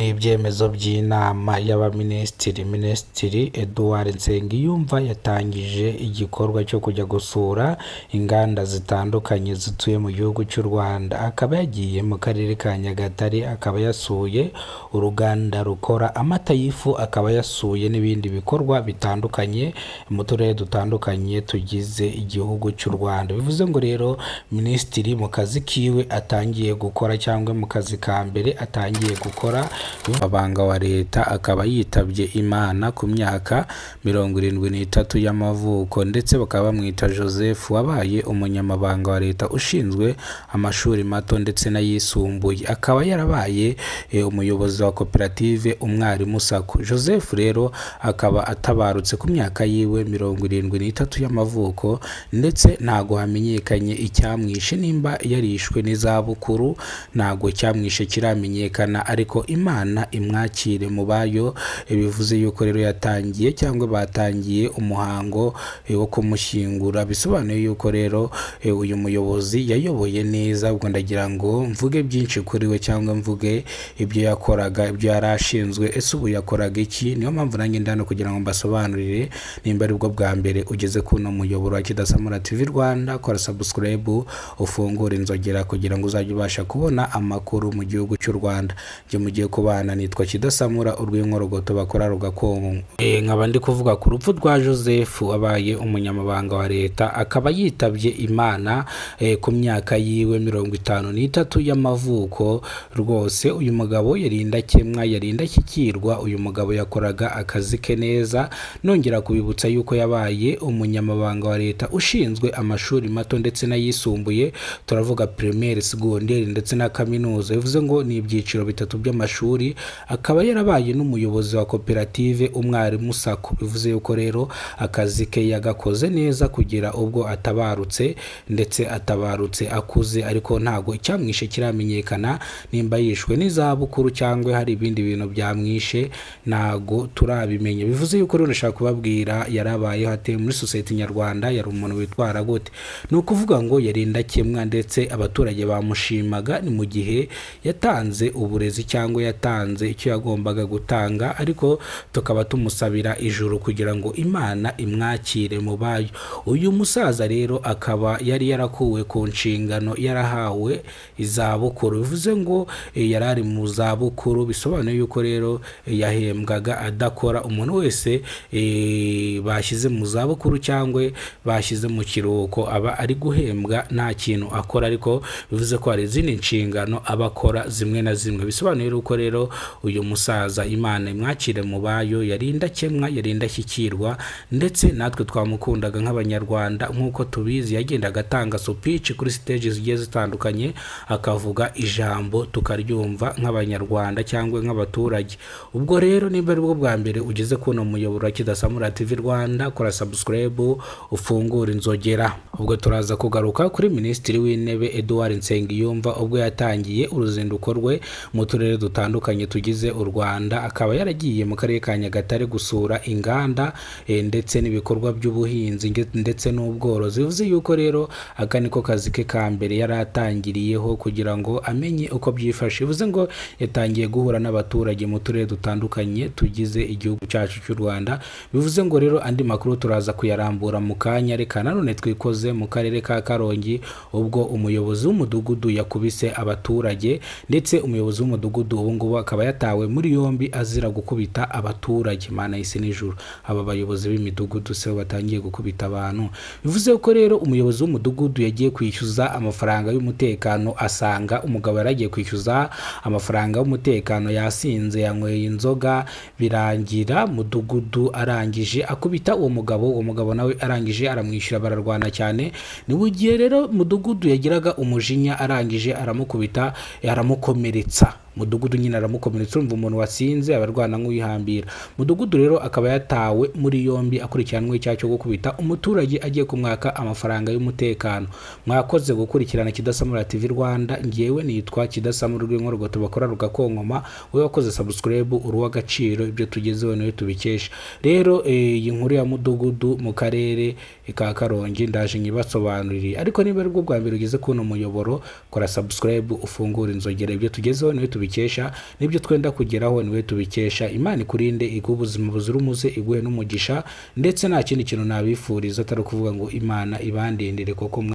N'ibyemezo by'inama y'abaminisitiri. Minisitiri Edouard Nsengiyumva yatangije igikorwa cyo kujya gusura inganda zitandukanye zituye mu gihugu cy'u Rwanda. Akaba yagiye mu karere ka Nyagatare, akaba yasuye uruganda rukora amata y'ifu, akaba yasuye n'ibindi bikorwa bitandukanye mu turere dutandukanye tugize igihugu cy'u Rwanda. Bivuze ngo rero minisitiri mu kazi kiwe atangiye gukora, cyangwa mu kazi ka mbere atangiye gukora, amabanga wa leta, akaba yitabye Imana ku myaka 73 y'amavuko, ndetse bakaba bamwita Joseph, wabaye umunyamabanga wa leta ushinzwe amashuri mato ndetse n'ayisumbuye, akaba yarabaye umuyobozi wa koperative Umwarimu SACCO. Joseph rero akaba atabarutse ku myaka yiwe 73 y'amavuko, ndetse ntago hamenyekanye icyamwishe, nimba yarishwe n'izabukuru ntago cyamwishe kiramenyekana, ariko Imana imwakire mu bayo. Bivuze yuko rero yatangiye cyangwa batangiye umuhango wo kumushyingura. Bisobanuye yuko rero uyu muyobozi yayoboye neza. Ubwo ndagira ngo mvuge byinshi kuri we, cyangwa mvuge ibyo yakoraga, ibyo yari ashinzwe, ese ubu yakoraga iki? Niyo mpamvu nanjye ndi hano kugira ngo mbasobanurire. Nimba aribwo bwa mbere ugeze kuno muyoboro wa Kidasamura TV Rwanda, kora subscribe, ufungure inzogera kugira ngo uzajye ubasha kubona amakuru mu gihugu cy'u Rwanda. Njye mugiye kubana nitwa Kidasamura, urw'inkorogoto bakora rugakongo. Nkaba ndi kuvuga ku rupfu rwa Joseph wabaye umunyamabanga wa leta, akaba yitabye Imana ku myaka yiwe 53 y'amavuko. Rwose uyu mugabo yari indakemwa, yari indashyikirwa. Uyu mugabo yakoraga akazi ke neza. Nongera kubibutsa yuko yabaye umunyamabanga wa leta ushinzwe amashuri mato ndetse n'ayisumbuye, turavuga primaire, secondaire ndetse na kaminuza, bivuze ngo ni ibyiciro bitatu by'amashuri. Akaba yarabaye n'umuyobozi wa koperative Umwarimu SACCO. Bivuze yuko rero akazi ke yagakoze neza kugera ubwo atabarutse, ndetse atabarutse akuze, ariko ntago icyamwishe kiramenyekana, nimba yishwe n'izabukuru cyangwa hari ibindi bintu byamwishe ntago turabimenya. Bivuze yuko rero ndashaka kubabwira yarabayeho ate muri sosiyete nyarwanda, yari umuntu witwara gute? Ni ukuvuga ngo yari indakemwa, ndetse abaturage bamushimaga. Ni mu gihe yatanze uburezi cyangwa yatanze icyo yagombaga gutanga, ariko tukaba tumusabira ijuru kugira ngo Imana imwakire mu bayo. Uyu musaza rero akaba yari yarakuwe ku nshingano, yarahawe izabukuru, bivuze ngo yari ari mu zabukuru. Bisobanuye yuko rero yahembwaga adakora. Umuntu wese bashyize mu zabukuru cyangwa bashyize mu kiruhuko aba ari guhembwa nta kintu akora, ariko bivuze ko hari izindi nshingano aba akora zimwe na zimwe. Bisobanuye yuko rero uyu musaza, Imana imwakire mu bayo, yari indakemwa, yari indashyikirwa, ndetse natwe twamukundaga nk'Abanyarwanda. Nk'uko tubizi, yagendaga atanga speech kuri stage zigiye zitandukanye, akavuga ijambo tukaryumva nk'Abanyarwanda cyangwa nk'abaturage. Ubwo rero nimba aribwo bwa mbere ugeze kuno muyoboro wa Kidasamura TV Rwanda, kora subscribe, ufungure inzogera. Ubwo turaza kugaruka kuri Minisitiri w'Intebe Edouard Nsengiyumva, ubwo yatangiye uruzinduko rwe mu turere dutandukanye tugize u Rwanda, akaba yaragiye mu karere ka Nyagatare gusura inganda ndetse n'ibikorwa by'ubuhinzi ndetse n'ubworozi. Bivuze yuko rero aka niko kazi ke ka mbere yari atangiriyeho kugira ngo amenye uko byifashe. Bivuze ngo yatangiye guhura n'abaturage mu turere dutandukanye tugize igihugu cyacu cy'u Rwanda. Bivuze ngo rero andi makuru turaza kuyarambura mu kanya. Reka nanone twikoze mu karere ka Karongi, ubwo umuyobozi w'umudugudu yakubise abaturage, ndetse umuyobozi w'umudugudu ubu ngubu akaba yatawe muri yombi azira gukubita abaturage. Mana y'isi n'ijuru, aba bayobozi b'imidugudu se batangiye gukubita abantu! Bivuze ko rero umuyobozi w'umudugudu yagiye kwishyuza amafaranga y'umutekano, asanga umugabo yari agiye kwishyuza amafaranga y'umutekano yasinze, yanyweye inzoga, birangira mudugudu arangije akubita uwo mugabo. Uwo mugabo nawe arangije aramwishyura, bararwana cyane. Ni mu gihe rero mudugudu yagiraga umujinya, arangije aramukubita, aramukomeretsa. Mudugudu nyine aramukomeretsa. Urumva umuntu wasinze aba arwana nk'uwihambira. Mudugudu rero akaba yatawe muri yombi, akurikiranwe icyaha cyo gukubita umuturage agiye kumwaka amafaranga y'umutekano. Mwakoze gukurikirana Kidasamura TV Rwanda. Ngewe nitwa Kidasamura, rw'inkorogoto bakora rugakonkoma. Wowe wakoze subscribe, uri uw'agaciro, ibyo tugezeho niwe tubikesha. Rero iyi nkuru ya mudugudu mu karere ka Karongi ndaje nyibasobanurire, ariko niba aribwo bwa mbere ugeze kuno muyoboro, kora subscribe, ufungure inzogera, ibyo tugezeho niwe tubikesha. tubikesha, nibyo twenda kugeraho niwe tubikesha. Imana ikurinde, iguhe ubuzima buzira umuze, iguhe n'umugisha. Ndetse nta kindi kintu nabifuriza atari ukuvuga ngo Imana ibandindire, kuko